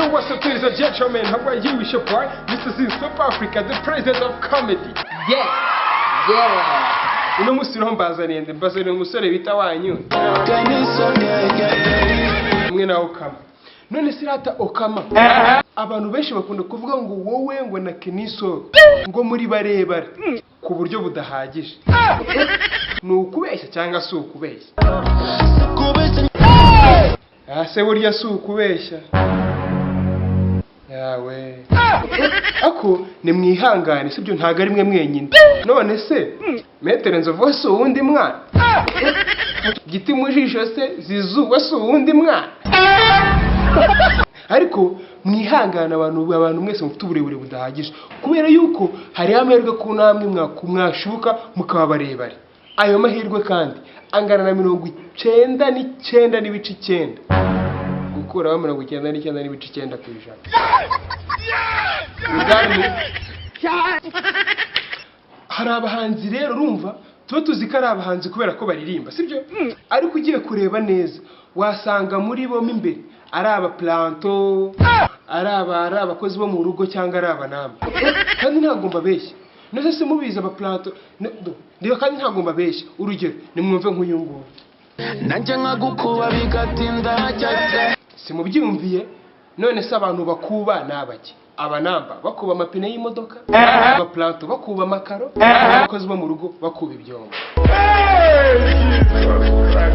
Yo, what's up, ladies and gentlemen? How are you? It's your boy, Mr. Z South Africa, the president of comedy. Yeah. Uno musi rero mbazaniye, mbazaniye umusore bita wanyu mwe na Okama. None sirata Okama, abantu benshi bakunda kuvuga ngo wowe ngo na Kenny Sol ngo muri barebare ku buryo budahagije. Ni ukubeshya cyangwa si ukubeshya? Ah, se burya si ukubeshya yawe? Ako nimwihangane, sibyo? Ntabwo ari mwe mwenyine. None se Maître Nzovu si uwundi mwana? Giti mu jisho se Zizuba si uwundi mwana? Ariko mwihangane, abantu mwese mufite uburebure budahagije, kubera yuko hariho amahirwe ku namwe mwashuka mukaba barebare. Ayo mahirwe kandi angana na 99.9 gukuraho 99.9%. Ubwanyu hari abahanzi rero urumva tuba tuzi ko ari abahanzi kubera ko baririmba, sibyo? Ariko ugiye kureba neza wasanga muri bo mo imbere ari abaplanto, ari abakozi bo mu rugo cyangwa ari abanamba. Kandi ntabwo mbabeshya. None se mubizi abaplanto ndiyo? Kandi ntabwo mbabeshya. Urugero nimwumve nk'uyu nguyu. Nanjye nkagukuba bigatinda cyane. Simubyumviye? None se abantu bakuba ni abaki? Abanamba bakuba amapine y'imodoka, abaplanto bakuba amakaro, abakozi bo mu rugo bakuba ibyombo.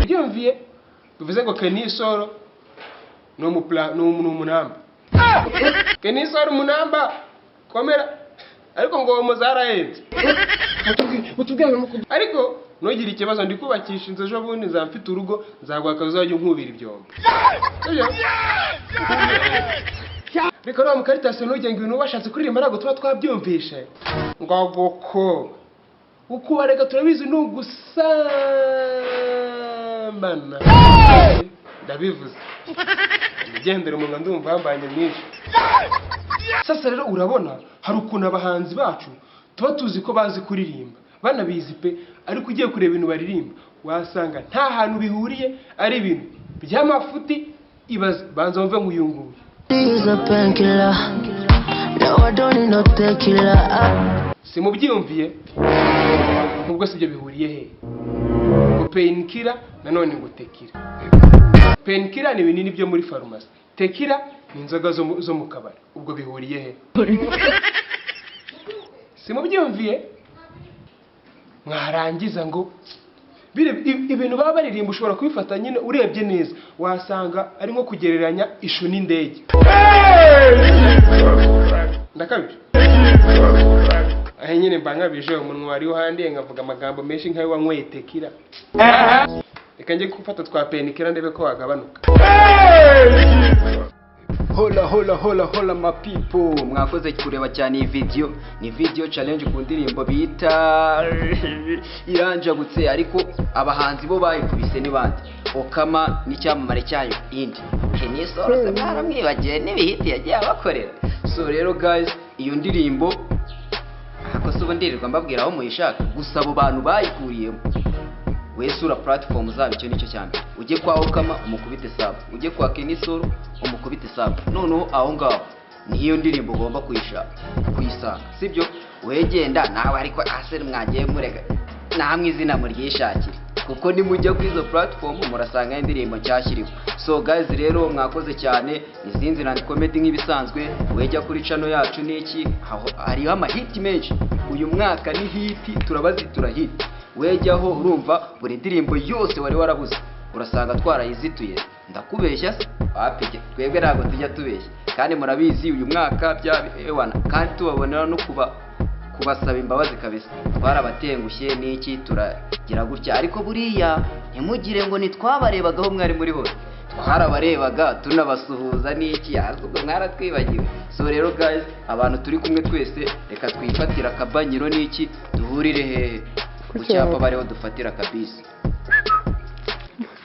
Byumviye? Bivuze ngo Kenny Sol ni umunamba. Kenny Sol umunamba, komera. Ariko ngo uwo muzarahenze, ariko ntugire ikibazo, ndi kubakisha inzu. Ejo bundi nzaba mfite urugo, nzaguha akazi uzajya unkubira ibyombo, sibyo? Reka rero mukaritasi, ntugenge ibintu washatse kuririmba ntabwo tuba twabyumvishe ngo goko ukuba. Reka turabizi, ni ugusambana. Ndabivuze imigendere umunwa, ndumva hambanye mwinshi. Sasa rero urabona hari ukuntu abahanzi bacu tuba tuzi ko bazi kuririmba, banabizi pe, ariko ugiye kureba ibintu baririmba wasanga nta hantu bihuriye, ari ibintu by'amafuti. Ibaze, banza wumve nk'uyu nguyu. Use a painkiller. No, I don't need no tequila. Simubyiyumviye? Nubwo si ibyo, bihuriye he ngo painkiller nanone ngo tequila? Painkiller ni ibinini byo muri farumasi, tequila ni inzoga zo mu kabari. Ubwo bihuriye he? Simubyiyumviye? Mwarangiza ngo ibintu baba baririmba ushobora kubifata nyine urebye neza wasanga ari nko kugereranya ishu n'indege. Ndakabije aho nyine mba nkabije, umunwa wari uhandiye nkavuga amagambo menshi nk'ayo wanyweye tequila. Reka njye gufata twa painkiller ndebe ko wagabanuka. Hola hola hola hola ma people, mwakoze kureba cyane iyi video. Ni video challenge ku ndirimbo bita Iranjabutse. Ariko abahanzi bo bayikubise ni bande? Okama n'icyamamare cyayo indi Kenny Sol se mwaramwibagiwe n'ibihiti yagiye abakorera? So rero guys, iyo ndirimbo ako se ubu ndirirwa mbabwira aho muyishaka? Gusa abo bantu bayikuriyemo, wesura platform zabo, icyo nicyo cya mbere. Ujye kwa Okama umukubite sub, ujye kwa Kenny Sol umukubite sub. Noneho aho ngaho niyo ndirimbo ugomba kuyishaka, kuyisanga, sibyo? Wegenda nawe, ariko ase mwagiye mureka namwe izina muryishakire, kuko nimujya kuri izo platform murasanga indirimbo nshyashya iriho. So guys rero, mwakoze cyane. Izinzi Land Comedy nk'ibisanzwe. Wejya kuri channel yacu niki, hariho amahiti menshi. Uyu mwaka ni hit, turabazitura hit. Wejyaho urumva buri ndirimbo yose wari warabuze urasanga twarayizituye. Ndakubeshya se? Wapi, twebwe ntabwo tujya tubeshya kandi murabizi. Uyu mwaka bya ewana, kandi tubabonera no kuba kubasaba imbabazi kabisa. Twarabatengushye n'iki, turagira gutya, ariko buriya ntimugire ngo ntitwabarebagaho. Mwari muri hose twarabarebaga, tunabasuhuza n'iki, ahubwo mwaratwibagiwe. So rero guys, abantu turi kumwe twese, reka twifatire akabanyiro n'iki, duhurire hehe? Ku cyapa bariho dufatira akabisi.